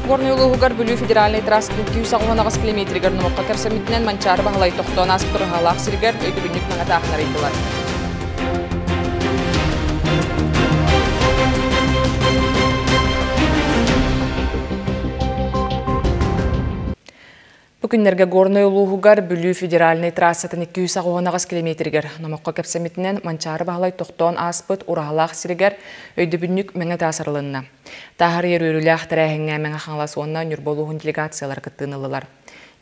Горнай улууһугар Бүлүү федеральнай трассатын 298 километригэр номоххо кэпсэммитинэн Манчаары Баһылай тохтоон ааспыт ураһалаах сиригэр өйдөбүнньүк мэҥэ тааһын арыйдылар. Бу күннэргэ Горнай улууһугар Бүлүү федеральнай трассатын 298 километригэр номоххо кэпсэммитинэн Манчаары Баһылай тохтоон ааспыт ураһалаах сиригэр өйдөбүнньүк мэҥэ таас арылынна. Тааһарыйар үөрүүлээх тэрээһиҥҥэ Мэҥэ Хаҥалас уонна Ньурба улууһун делегациялара кыттыыны ыллылар.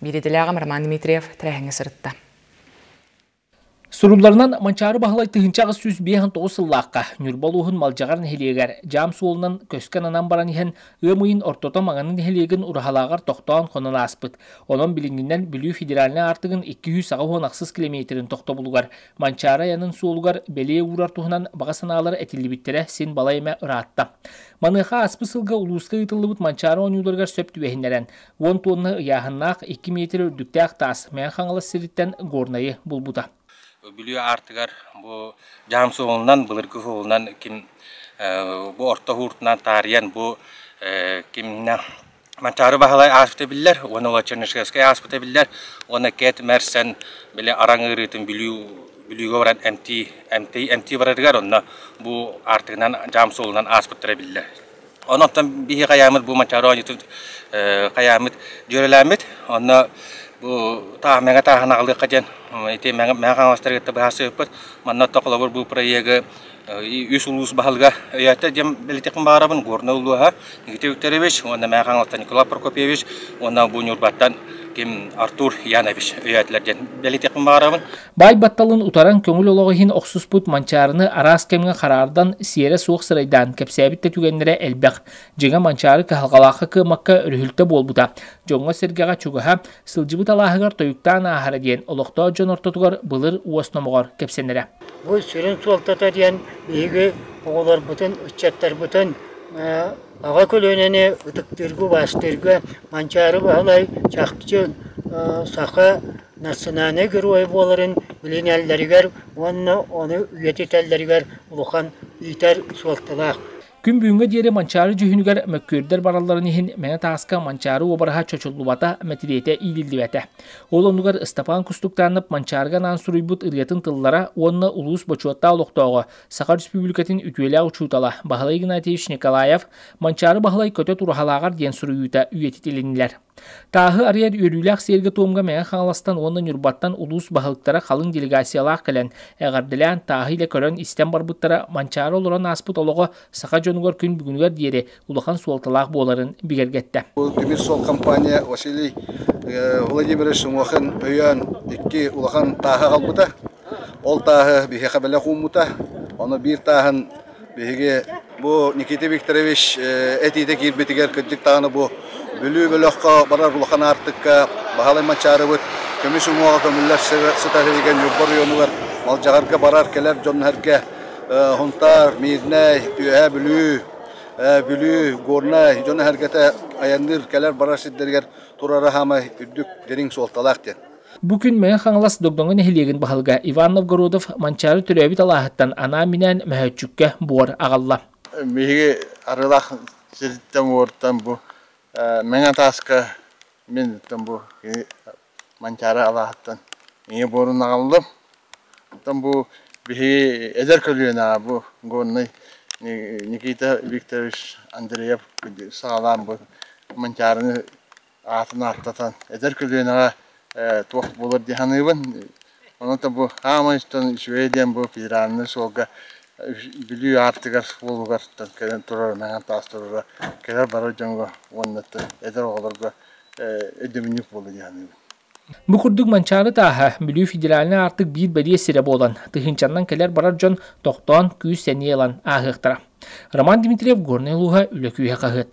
Биир идэлээҕим Роман Дмитриев тэрээһиҥҥэ сырытта. Сурулларынан, Манчаары Баһылай 1859 сыллаахха Ньурба улууһун Малдьаҕар нэһилиэгэр дьаам суолунан көскө ананан баран иһэн ыам ыйын ортото Маҥаны нэһилиэгин ураһалааҕар тохтоон хонон ааспыт. Онон билиҥҥинэн Бүлүү федеральнай аартыгын 286 километрын тохтобулугар Манчаары айанын суолугар бэлиэ уурар туһунан баҕа санаалар этиллибиттэрэ син балай эмэ ыраатта. Маныаха ааспыт сылга улууска ыытыллыбыт Манчаары оонньууларыгар сөп түбэһиннэрэн, 10 туонна ыйааһыннаах 2 миэтэрэ үрдүктээх таас Мэҥэ Хаҥалас сириттэн Горнайы булбута. Бүлүү аартыгар бу дьаам суолунан, былыргы суолунан ким бу орто ууртунан таарыйан бу кимнэ Манчаары Баһылай ааспыта биллэр, уонна ула Чернышевскай ааспыта биллэр, уонна Кэт Мерсен били араҥ ыарыытын Бүлүү Бүлүүгэ баран эмтии эмтии эмтии барарыгар онно бу аартыгынан дьаам суолунан ааспыттара биллэр. Онон биһи хайаамыт бу Манчаары оонньуутун хайаамыт дьүөрэлээммит. Онно бу мэҥэ тааһын аҕалыахха диэн ити мэҥэ хаҥаластары кытта быһаарсыбыппыт. Манна холобур бу проегы үс улуус баһылыга өйөөтө диэн бэлитиэхпин баҕарабын. Горнай улууһа Никита Викторович уонна Мэҥэ Хаҥаластан Николай Прокопьевич уонна бу Ньурбаттан ким Артур Янович өйөөтүлэр диэн бэлитиэхпин баҕарабын. Баай батталын утаран көҥүл олоҕу иһин охсуспут Манчаарыны араас кэмҥэ хараардан, сиэрэ суох сырайдаан кэпсээбит да түгэннэрэ элбэх. Дьиҥэ Манчаары кыһалҕалаахха кыаммакка өрүһүлтэ буолбута, дьоҥҥо-сэргэҕэ чугаһа, сылдьыбыт алааһыгар тойуктаан ааһара диэн олохтоох дьон ортотугар былыр уос номоҕор кэпсэнэрэ. Бу сүрүн суолтата диэн биһиги оҕолорбутун, ыччаттарбытын аҕа көлүөнэни ытыктыырга, убаастыырга Манчаары Баһылай чахчы саха национальнай герой буоларын билинэллэригэр уонна ону үйэтитэллэригэр улахан иитэр суолталаах. Күн бүгүҥҥэ диэри Манчаары дьүһүнүгэр мөккүөрдэр баралларын иһин Мэҥэ Тааска Манчаары уобараһа чочуллубата, мэтириэтэ иилиллибэтэ. Ол оннугар Ыстапаан Кустуктаанап Манчаарыга анаан суруйбут ырыатын тыллара уонна улуус бочуоттаах олохтооҕо, Саха Республикатын үтүөлээх учуутала Баһылай Игнатьевич Николаев Манчаары Баһылай көтө тураһалааҕар диэн суруйуута үйэтитилиннилэр. Тааһы арыйар үөрүүлээх сиэргэ-туомҥа Мэҥэ Хаҥаластан уонна Ньурбаттан улуус баһылыктара халыҥ делегациялаах кэлэн, эҕэрдэлээн, тааһы илэ көрөн-истэн барбыттара Манчаары олорон ааспыт олоҕо саха дьонугар күн бүгүнүгэр диэри улахан суолталаах буоларын бигэргэттэ. Тимир суол компания Василий Владимирович Сумохин өйөөн икки улахан тааһы аҕалбыта. Ол тааһы биһиэхэ бэлэх ууммута. Ону биир тааһын Биһиги бу Никита Викторович этиитэ киирбитигэр кырдьык даҕаны бу Бүлүү бөлөххө барар улахан аартыкка Баһылай Манчаарыбыт көмүс уҥуоҕа көмүллэр сытар сиригэр Ньурба оройуонугар Малдьаҕарга барар-кэлэр дьон-сэргэ Сунтаар, Миирнэй, Үөһээ Бүлүү, Бүлүү, Горнай дьоно-сэргэтэ айанныыр, кэлэр-барар сирдэригэр турара саамай үрдүк, дириҥ суолталаах диэн. Бу күн Мэҥэ Хаҥалас Догдоҥо нэһилиэгин баһылыга Иван Новгородов Манчаары төрөөбүт алааһыттан анаан-минээн мөһөөччүккэ буор аҕалла. Биһиги Арыылаах сириттэн уоруттан бу Мэҥэ Тааска мин бу Манчаары алааһыттан ийэ буорун аҕаллым. Оттон бу биһиги эдэр көлүөнэҕэ бу Горнай Никита Викторович Андреев саҕалаан бу Манчаарыны аатын ааттатан эдэр көлүөнэҕэ туох буолар дии саныыбын. Онон бу хаамай үчүгэй диэн бу федеральнай суолга Бүлүү аартыгар суолугар кэлэн турар мэҥэ таас турара кэлэр барар дьоҥҥо уонна эдэр оҕолорго өйдөбүнньүк буолуо дии саныыбын. Бу курдук Манчаары тааһа Бүлүү федеральнай аартык биир бэлиэ сирэ буолан, тыһыынчаннан кэлэр-барар дьон тохтоон күүс-сэниэ ылан ааһыахтара. Роман Дмитриев, Горнай улууһа, Үлэ күүһэ хаһыат.